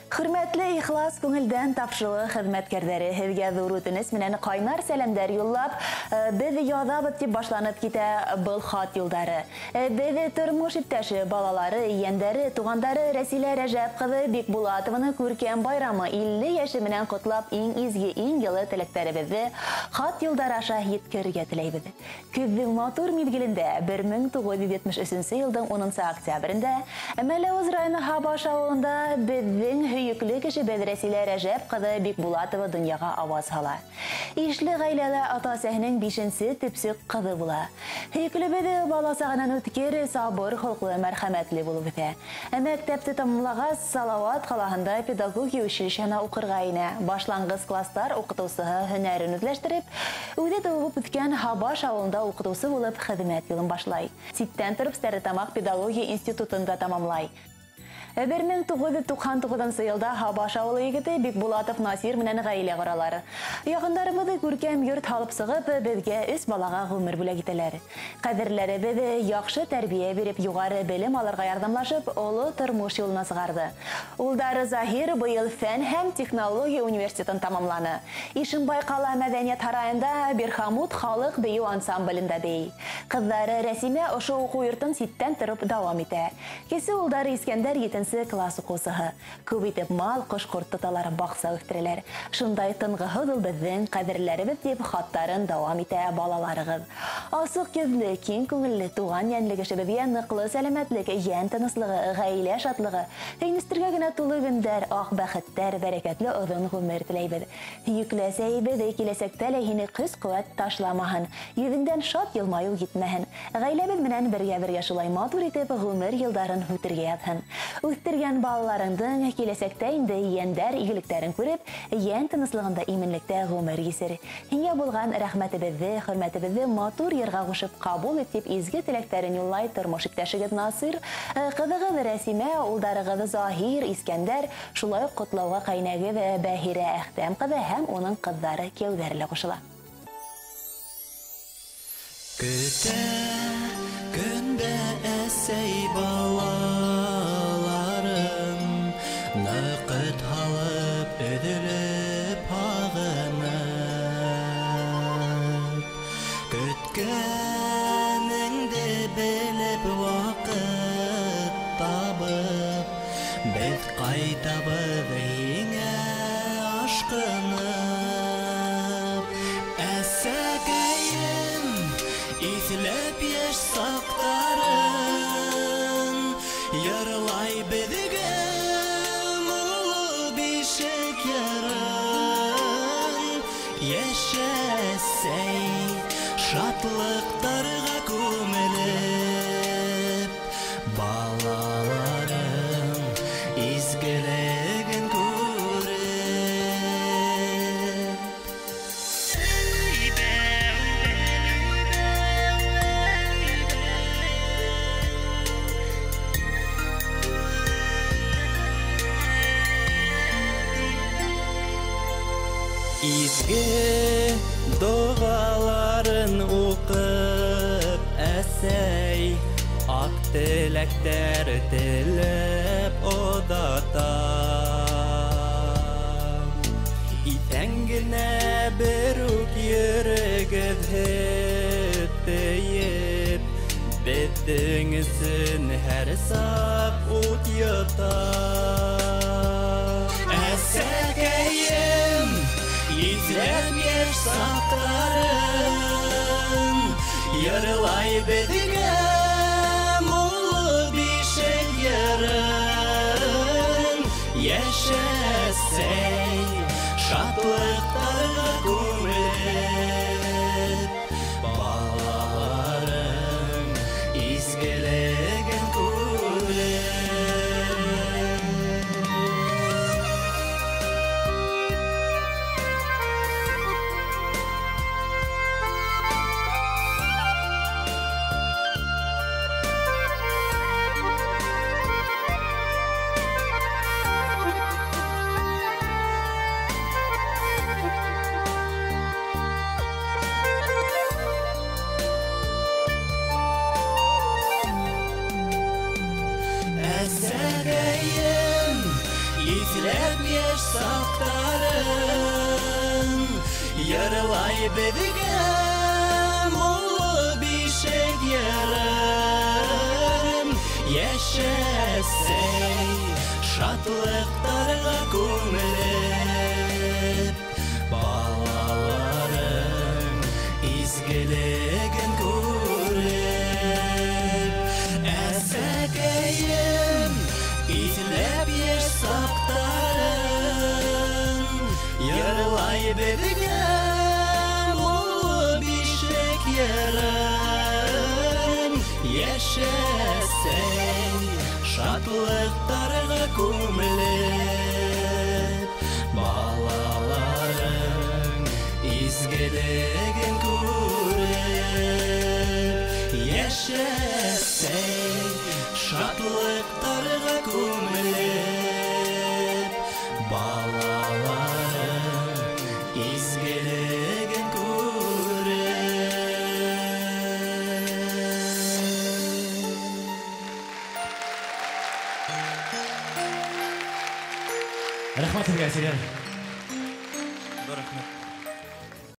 Хөрмәтле ихлас күңелдән тапшылы хеҙмәткәрҙәре, һеҙгә ҙур үтенес менән ҡайнар сәләмдәр юллап, беҙ яҙабыҙ тип башланып китә был хат юлдары. Беҙ тормош иптәше, балалары, ейәндәре, туғандары Рәсилә Рәжәп ҡыҙы Бикбулатованы күркәм байрамы 50 йәше менән ҡотлап, иң изге, иң йылы теләктәребеҙҙе хат юлдары аша еткерергә теләйбеҙ. Көҙҙөң матур миҙгелендә 1973 йылдың 10 октябрендә Мәләүез районы Һабаш ауылында беҙҙең һөйөклө кешебеҙ Рәсилә Рәжәп ҡыҙы Бикбулатова донъяға ауаз һала. Ишле ғаиләлә ата-әсәһенең 5-нсе төпсөк ҡыҙы була. Һөйөклөбөҙ бала сағынан үткер, сабыр холҡло, мәрхәмәтле булып үҫә. Мәктәпте тамамлағас, Салауат ҡалаһында педагогия училищеһына уҡырға инә. Башланғыс кластар уҡытыусыһы һөнәрен үҙләштереп, үҙе тыуып үҫкән Һабаш ауылында уҡытыусы булып хеҙмәт юлын башлай. Ситтән тороп Стәрлетамаҡ педагогия институтын да тамамлай. 1999 йылда Һабаш ауылы егете Бикбулатов Насир менән ғаилә ҡоралар. Яҡындарыбыҙ күркәм йорт һалып сығып, беҙгә 3 балаға ғүмер бүләк итәләр. Ҡәҙерләребеҙ яҡшы тәрбиә биреп, юғары белем алырға ярҙамлашып, оло тормош юлына сығарҙы. Улдары Заһир быйыл фән һәм технология университетын тамамланы. Ишембай ҡала мәҙәниәт һарайында Берхамут халыҡ бейеү ансамблендә бейей. Ҡыҙҙары Рәсимә ошо уҡыу йортон ситтән тороп дауам итә. Кесе улдары Искәндәр 7 класс уҡыусыһы. Күп итеп мал, ҡош-ҡорт тоталар, баҡса үҫтерәләр. Шундай тынғыһыҙ ул беҙҙең ҡәҙерләребеҙ тип хаттарын дауам итә балаларығыҙ. Асыҡ йөҙлө, киң күңелле, туған йәнле кешебеҙгә ныҡлы сәләмәтлек, йән тыныслығы, ғаилә шатлығы, һөйөнөстәргә генә тулы көндәр, аҡ бәхеттәр, бәрәкәтле оҙон ғүмер теләйбеҙ. Һөйөклө әсәйебеҙ киләсәктә лә һине көс-ҡеүәт ташламаһын, йөҙөңдән шат йылмайыу китмәһен. Ғаиләбеҙ менән бергә-бергә шулай матур итеп ғүмер йылдарын үтергә яҙһын. Үҫтергән балаларыңдың киләсәктә инде ейәндәр игелектәрен күреп, йән тыныслығында именлектә ғүмер кисер. Һиңә булған рәхмәтебеҙҙе, хөрмәтебеҙҙе матур йырға ҡушып ҡабул ит тип изге теләктәрен юллай тормош иптәшегеҙ Насир, ҡыҙығыҙ Рәсимә, улдарығыҙ Заһир, Искәндәр, шулай уҡ ҡотлауға ҡәйнәгеҙ Бәһирә Әхтәм ҡыҙы һәм уның ҡыҙҙары кейәүҙәре лә ҡушыла. Көтә көндә әсәй балаларын, ныҡыт һалып, өҙөлөп, һағынып, көткәнеңде белеп, ваҡыт табып, беҙ ҡайтабыҙ һиңә ашҡынып. Әсәкәйем, иҫләп йәш саҡтарын, йырлай беҙгә моңло бишек йырын. Йәшә, әсәй, шатлыҡтарға күмелеп, балаларың изгелеген күреп. Изге доғаларын уҡып, әсәй, аҡ теләктәр теләп оҙата. Иҫән генә бер үк йөрөгөҙ һөт тейеп, беҙҙең өсөн һәр саҡ ут йота. Әсәкәйем, иҫләп йәш саҡтарын, йырлай беҙгә моңло бишек йырын. Йәшә, әсәй, шатлыҡтарға күмелеп, балаларың изгелеген күреп. Иҫләп йәш саҡтарын, йырлай беҙгә моңло бишек йырын. Йәшәсәй шатлыҡтарға күмелеп, балаларың изгелеген күреп. Әсәкәйем, иҫләп йәш саҡтарын, йырлай беҙгә моңло бишек йырын. Йәшәсәй шатлыҡтарға күмелеп, балаларың изгелеген күреп. Йәшәсәй шатлыҡтарға күмелеп, балаларың изгелеген күреп. Рәхмәт һеҙгә, Сирен. Рәхмәт.